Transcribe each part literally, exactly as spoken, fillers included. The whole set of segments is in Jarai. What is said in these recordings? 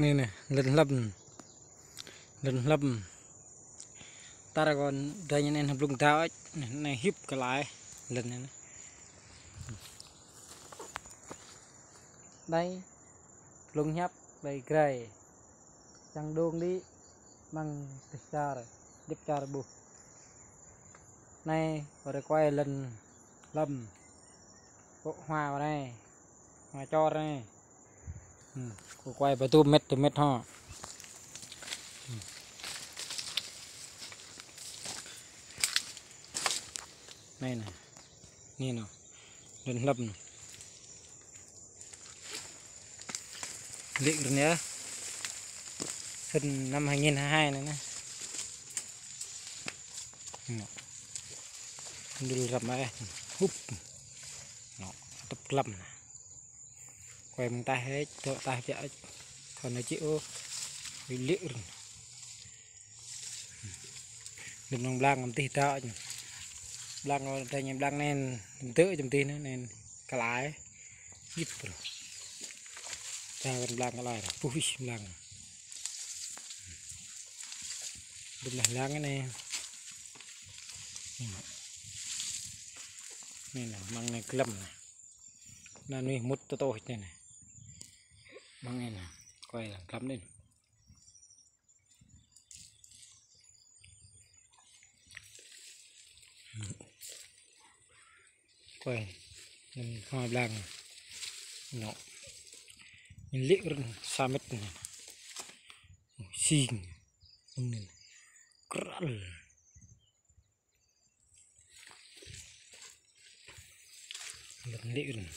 Anai nè, lŏn hlăm. Lŏn hlăm. Tar kơ dai ñu anai blung dao ĕč. Anai, anai hip kơ lai. Lŏn anai nè. Dai blung hiăp, dai grai. Čang đung đĭ, mơ̆ng tih čar, djŏp čar ƀuh. Anai, wơ̆t rơkuai lŏn hlăm. Kơ hua wơ̆t anai. Hua čor anai. Hmm, kơ kuai pơtŭ mĕt tŭ mĕt hŏ. Hmm. Anai nè. Anai nè. Lŏn hlăm nè. Lĕ rơnia. Sân năm hai nghìn hai mươi hai anai nè. Nè. Dul răm ai. Hup. Nè. Tŭp glăm nè. Kuai mơ̆ng taih hĕč, tŏ taih biă hĕč. Thâo nao či ôh. Lĕ rơnia. Đơ̆m nong blang amăng tih dao ñu. Blang ôh, tơdah ñu blang anai, dơ̆ čăm tih anai, anai kơ lai. Hip rơh. Čang kơ blang kơ lai rơh. Puh ih blang. Đơ̆m lah blang anai. Anai nè, mơ̆ng anai glăm nè. Anai nuih mŭt tơtôh anai nè. Mơ̆ng anai nè. Kuai lah glăm anai. Kuai, anŭn hua blang. Nŏ. Anŭn lĕ rơnia sa mĕt anai. Sing. Anŭn. Kral. Anŭn lĕ rơnia.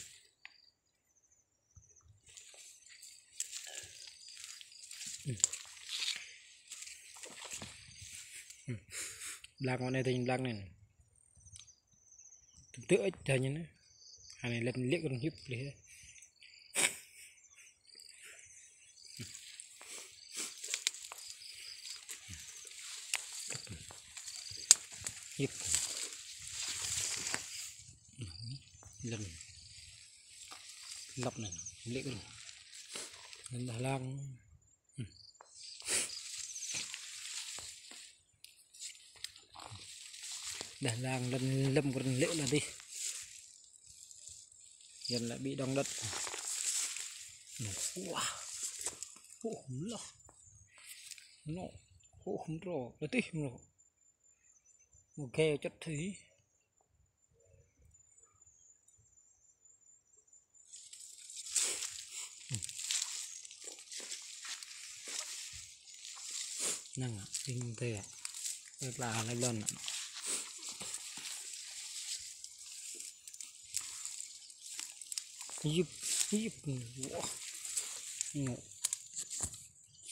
Hmm. Hmm. Blang anai tơña blang anai. Tơdơ̆ ĕč tơña anai. Anai lĕ lĕ kơ hip lĕ. Hip. Lŏn. Lŏp anai, lĕ rơnia. Lŏn dah lang. Hmm. Dah lang lŏn lŏm kơ lĕ lah dih. Yan lah ƀĭ đŏng đŏt. Nŏ, wah. Huh, mlah. Nŏ, huh, mrô, lah dih mrô. Mơ̆ng gê čăt thĭ. Năng ƀing tê. Ơ, pla lĕ lŏn. Yip, yip. Wah. Nŏ.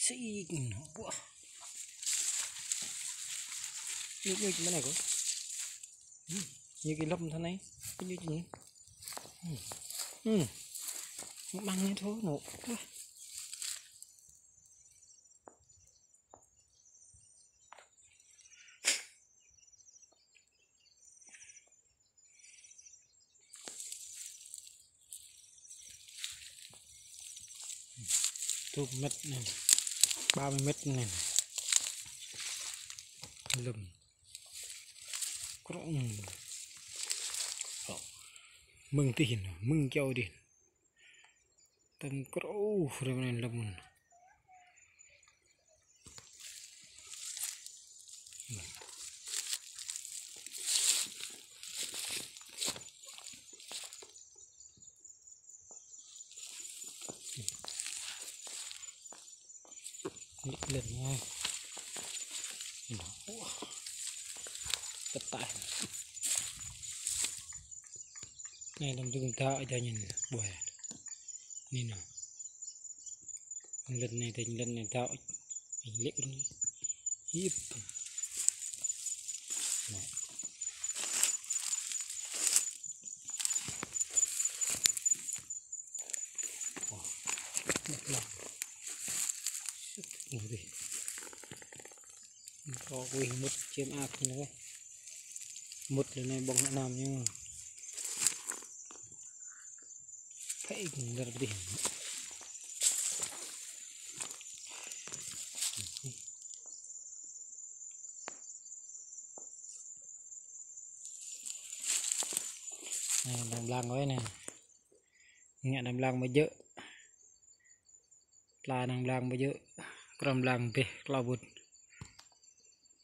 Sik nŏ. Wah. Yip, yip, mơ̆n kơ. Hmm. Ñu kơ lŏm thơ anai. Kơ ñu čing. Hmm. Hmm. Mơ̆ng anai thơ nŏ. Wah. Tŭ mĕt anai. Ba mươi mĕt anai. Lŏm. Krŏng. Mơ̆ng tih nŏ, mơ̆ng kiao dih. Tơ̆ng krŏng, rơm anai lŏm. Lĕ lĕ anai. Nŏ. Wah. Kơ taih. Anai lŏm dŭng dao aja ñu ƀuh. Anai nŏ. Lŏn anai tơña lŏn anai dao. Lĕ rơnia. Hip. Nŏ. Wah. Nŏ lah. Sut, nŏ dih. Kơ kuih mŭt čem ak anai. Mŭt lĕ anai ƀơ̆ng anăm ñu. Phê ing lĕ dih. Blang ơi anai. Ngă anăm blang mơjơ̆. Pla anăm blang mơjơ̆. Krăm blang bĕ klâo ƀut.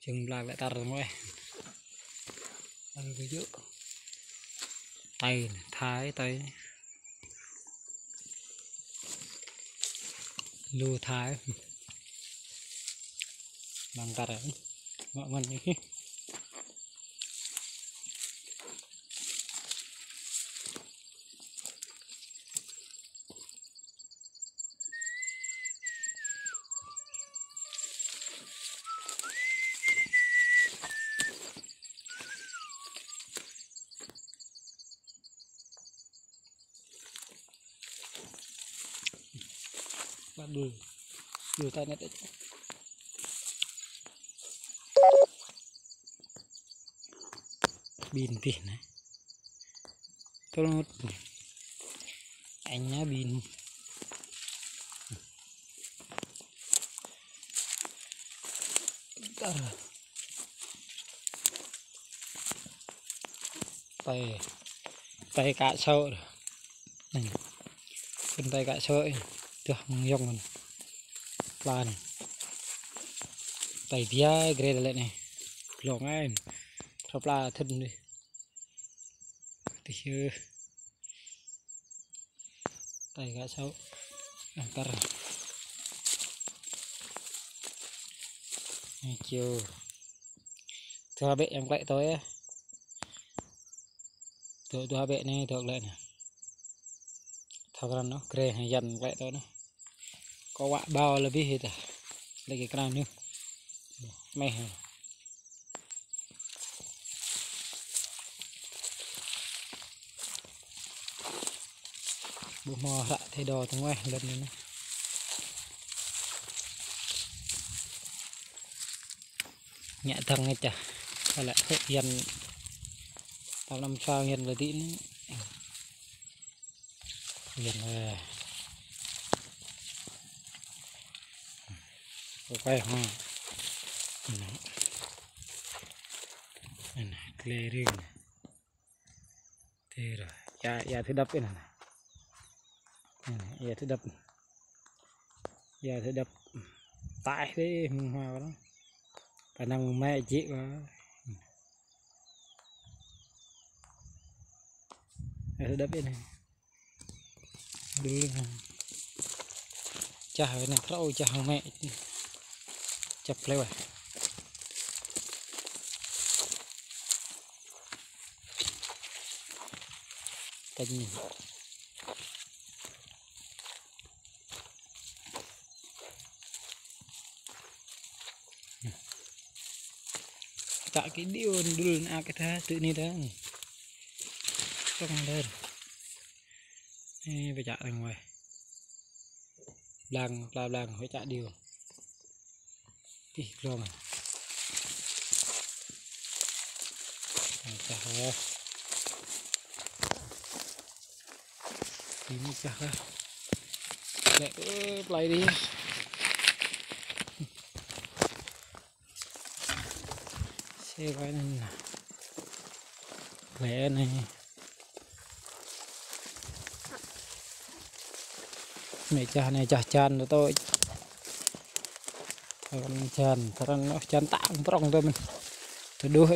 Jing blang lĕ tar mơ̆. Tar mơjơ̆. Tơi, tha tơi. Lu tha. Blang tar. Mă mơ̆n. Waduh. Duh, tanya tanya. Ƀing tih anai. Tơl mŭt. Anai ƀing. Tar. Tơi, tơi kă sơ̆. Anai. Phun tơi kă sơ̆. Tuh, mơ̆ng yŏng anai. Pla anai. Tơi biă grê lĕ anai. Glông ai. Thâo pla thun dih. Tih yơh. Tơi kă sơ̆. Antar. Anai kiơ. Dua bĕ yang klĕ tơi. Dua, dua bĕ anai, dua klĕ anai. Thâo krăn anŭn, grê hăng yan klĕ tơi anŭn. Kơ wă ƀâo lĕ bih hĭ ta. Lĕ kơ krăn anŭn. Meh. Ƀu hmâo hră thê đô tơngueh lŏn anai. Ngă dăng ngă čah. Kơ lĕ hơ̆ yan. Tal năm sao yan lĕ dih anai. Yan, ơ. Kơ quay hŏ. Anai. Anai, klê rĭng. Tê rồi. Ia, ia thứ đập anai. Anai, ia thứ đập. Ia thứ đập. Tơi tê mơ̆ng hmua kơ anai. Pơnăng mĕ jĕ wa. Ia thứ đập anai. Đul anai. Čah anai, krao čah mĕ. Čăp lĕ wa. Tơñ anai. Čă kơ điu đul anai kơ ta tui anai ta. Tŏng đơr. Ơ, pơčă răng wai. Blang, pla blang, huĭ čă điu. Tih glông. Čah ơ. Tih anai čah ơ. Lĕ, ơ, plơi dih. Sê wai anai. Lĕ anai. Anai čah anai čah čan tơ tơi. Tơrăn čan, tơrăn ôh čan tang prong tơ mơ̆n. Tơ đuh.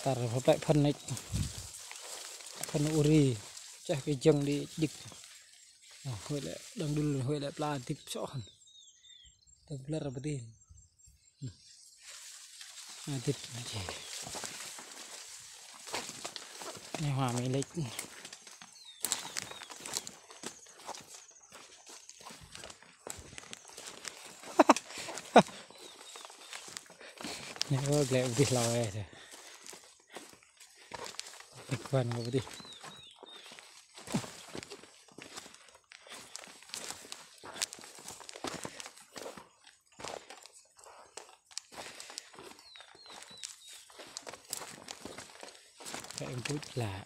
Tar pơplĕ phăn anai. Phăn uri. Čah kơ jơ̆ng đĭ jik. Ơ, huĭ lĕ, đang đul huĭ lĕ pla dĭp soh. Tơm blơr pơdih. Ơ, dĭp. Anai hua mơ̆ lĕč. Anai, ơ, glĕ pơdih hlâo ơ. Ih, kuan kơ pơdih. Kayak emput lah.